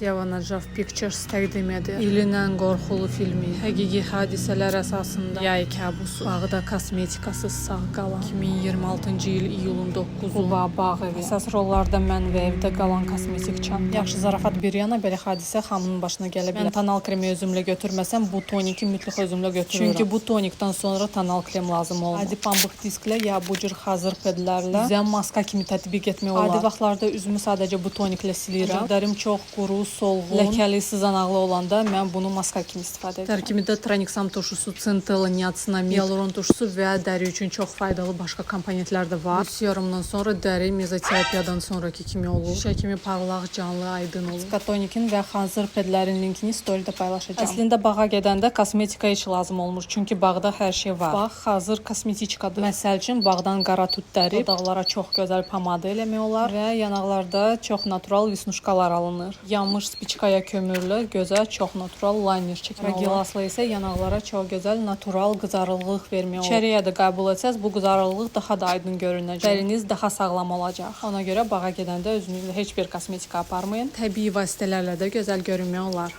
Yeva Nəcəf Pictures təqdim edir. İlin ən qorxulu filmi, həqiqi hadisələr əsasında Yay kabusu, bağda kosmetikasız sağ qalan 2026-cı il iyulun 9-u Quba bağ evi. Əsas rollarda mən və evdə qalan kosmetik çanta. Yaxşı, zarafat bir yana, belə hadisə hamının başına gələ bilər. Mən tonal kremi özümlə götürməsəm, bu toniki mütləq özümlə götürürəm. Çünki bu tonikdən sonra tonal krem lazım olmur. Adi pambıq disklə ya bu cür hazır pedlərlə üzə maska kimi tətbiq etmək olar. Adi vaxtlarda üzümü sadəcə bu toniklə silirəm. Dərim çox quru, solğun, ləkəli, sızanaqlı olanda mən bunu maska kimi istifadə edirəm. Tərkibində tranexam turşusu, centella, niacinamid, hialuron turşusu və dəri üçün çox faydalı başqa komponentlər də var. Bu serumdan sonra dəri mezoterapiyadan sonrakı kimi olur. Şüşə kimi parlaq, canlı, aydın olur. Skatonikin və hazır pedlərin linkini storydə paylaşacağam. Əslində bağa gedəndə kosmetika heç lazım olmur, çünki bağda hər şey var. Bağ hazır kosmetiçkadır. Məsəl üçün bağdan qara tut dərib, dodaqlara çox gözəl pomada eləmək olar və yanaqlarda çox natural visnuşkalar alınır. Yanmış spiçkaya kömürlə gözə çox natural liner çəkmək olar. Gilasla isə yanaqlara çox gözəl natural qızarıqlıq vermək olar. İçəriyə də qəbul etsəz bu qızarıqlıq daha da aydın görünəcək. Dəriniz daha sağlam olacaq. Ona görə bağa gedəndə özünüzlə heç bir kosmetika aparmayın. Təbii vasitələrlə də gözəl görünmək olar.